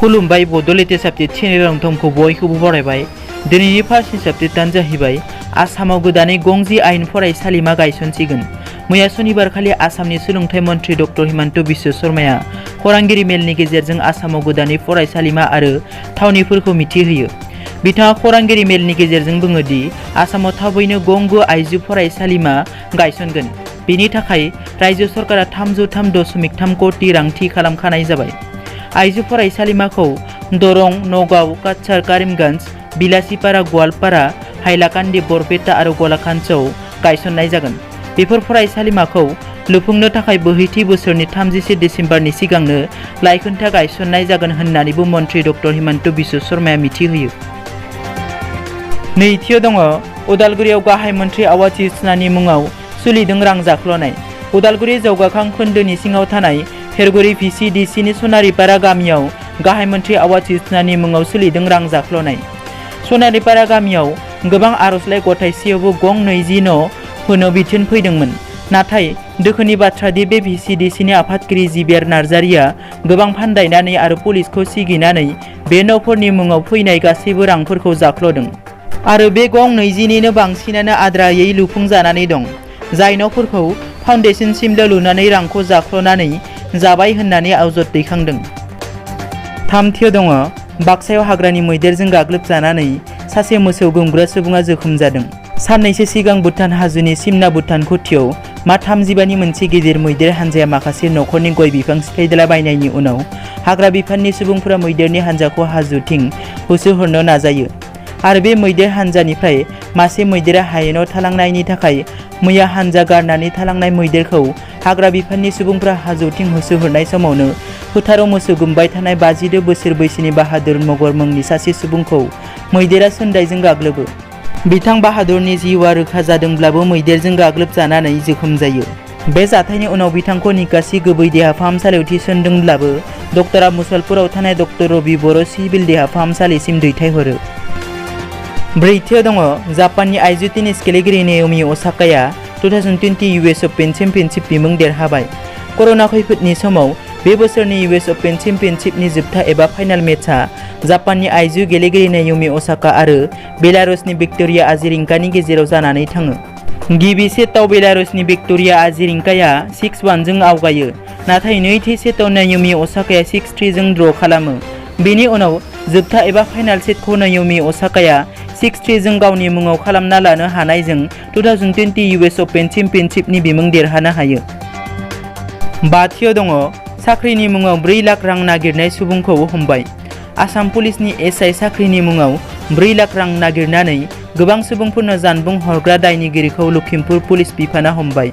खुलुमबाय Bodoland subject channel थमखौ बयखौबो बरायबाय। दिनैनि फार्स्ट साबजेक्टआनो जाहैबाय आसामाव गोदानै गंजि आयेन फरायसालिमा गायसनसिगोन। मैया सनिबारखालि आसामनि सोलोंथाइ मन्थ्रि डक्टर हिमन्त बिश्व शर्माया खौरांगिरि मेलनि गेजेरजों आसामाव गोदानै फरायसालिमा आरो थावनिफोरखौ मिथिहोयो। बिथाङा खौरांगिरि मेलनि गेजेरजों बुङो दि आसामाव थाबैनो गंगु आइजो फरायसालिमा गायसनगोन। बेनि थाखाय रायजो सरकारा 303.3 कोटि रां थि खालामखानाय जाबाय। आइजो फरायसालिमाखौ दरं, नगाव, काछार, करीमगंज, बिलासीपारा, गवालपारा, हाइलाकान्दि, बरपेटा आरो गलाकान्डआव गायसननाय जागोन। बेफोर फरायसालिमाखौ लुफुंनो थाखाय बोहैथि बोसोरनि 31 दिसेम्बरनि सिगांनो लाइखोन्था गायसननाय जागोन होन्नानैबो मन्थ्रि डक्टर हिमन्त बिश्व शर्माया मिथिहोयो। नैथियाव दङ उदालगुरियाव गाहाय मन्थ्रि आवास योजनानि मुङाव सोलिदों रां जाख्ल'नाय। उदालगुरि जौगाखां खोन्दोनि सिङाव थानाय फेरगुरि VCDCनि सनारिपारा गामियाव गाहाय मन्थ्रि आवास योजनानि मुङाव सोलिदों रां जाख्ल'नाय। सनारिपारा गामियाव गोबां आर'जलाइ गथायसेयावबो गं 20 न' होनो बिथोन फैदोंमोन। नाथाय दोखोनि बाथ्रा दि बे VCDCनि आफादगिरि जिबियार नार्जारिया गोबां फान्दायनानै आरो पुलिसखौ सिगिनानै बे न'फोरनि मुङाव फैनाय गासैबो रांफोरखौ जाख्ल'दों। आरो बे गं 20निनो बांसिनानो आद्रायै लुफुंजानानै दं। जाय न'फोरखौ फाउन्डेसनसिमल' लुनानै रांखौ जाख्ल'नानै जाबाय होननानै अजद दैखांदों। थामथियाव दङ बाक्सायाव हाग्रानि मैदेरजों गाग्लोबजानानै सासे मोसौ गुमग्रा सुबुङा जोखोम जादों। साननैसो सिगां भुटान हाजोनि सिमना भुटान खुथियाव मा 35नि मोनसे गिदिर मैदेर हानजाया माखासे नखरनि गय बिफां सिफायलाबायनायनि उनाव हाग्रा बिफाननि सुबुंफोरा मैदेरनि हानजाखौ हाजोथिं होसोहरनो नाजायो। आरो बे मैदेर हानजानिफ्राय मासे मैदेरा हायेनाव थालांनायनि थाखाय मैया हानजा गारनानै थालांनाय मैदेरखौ हाग्रा बिफाननि सुबुंफ्रा हाजोथिं होसोहरनाय समावनो फोथाराव मोसौ गुमबाय थानाय 52 बोसोर बैसोनि बाहादुर मगर मुंनि सासे सुबुंखौ मैदेरा सोन्दायजों गाग्लोबो। बिथां बाहादुरनि जिउआ रोखा जादोंब्लाबो मैदेरजों गाग्लोबजानानै जोखोम जायो। बे जाथायनि उनाव बिथांखौ निकासि गुबै देहा फाहामसालियाव थिसनदोंब्लाबो डक्टरा मुसलपुराव थानाय डक्टर रबि बर' सिभिल देहा फाहामसालिसिम दैथायहरो। ब्रैथियाव दङ जापाननि आइजो टेनिस गेलेगिरि नाओमी ओसाकाया 2020 US अपेन चेम्पियनशिप बिमुं देरहाबाय। कर'ना खैफोदनि समाव बे बोसोरनि US अपेन चेम्पियनशिपनि जोबथा एबा फाइनाल मेचआ जापाननि आइजो गेलेगिरि नाओमी ओसाका आरो बेलारुसनि भिक्ट'रिया आजारेंकानि गेजेराव जानानै थाङो। गिबि सेटआव बेलारुसनि भिक्ट'रिया आजारेंकाया 6-1 जों आवगायो। नाथाय नैथि सेटआव नाओमी ओसाकाया 6-3 जों ड्र' खालामो। बेनि उनाव जोबथा एबा फाइनाल सेटखौ नाओमी ओसाकाया 6-3 जों गावनि मुङाव खालामना लानो हानायजों 2020 US अपेन चेम्पियनशिपनि बिमुं देरहानो हायो। बाथियाव दङ साख्रिनि मुङाव 4 लाख रां नागिरनाय सुबुंखौ हमबाय। आसाम पुलिसनि SI साख्रिनि मुङाव 4 लाख रां नागिरनानै गोबां सुबुंफोरनो जानबुं हरग्रा दायनिगिरिखौ लखिमपुर पुलिस बिफाना हमबाय।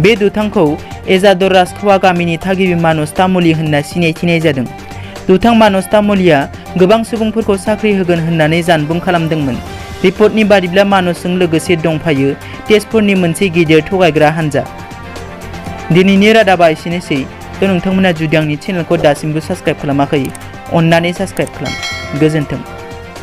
बे दुथांखौ एजादर राजख'वा गामिनि थागिबि मानस तामुली होनना सिनायथिनाय जादों। दुथां मानस तामुलीया गोबां सुबुंफोरखौ साख्रि होगोन होननानै जानबुं खालामदोंमोन। रिपर्टनि बादिब्ला मानसजों लोगोसे दंफायो तेजपुरनि मोनसे गिदिर थगायग्रा हानजा। दिनैनि रादाबा एसेनोसै। नोंथांमोना जुदि आंनि चेनेलखौ दासिमबो साबस्क्राइब खालामाखै अन्नानै साबस्क्राइब खालाम। गोजोन्थों।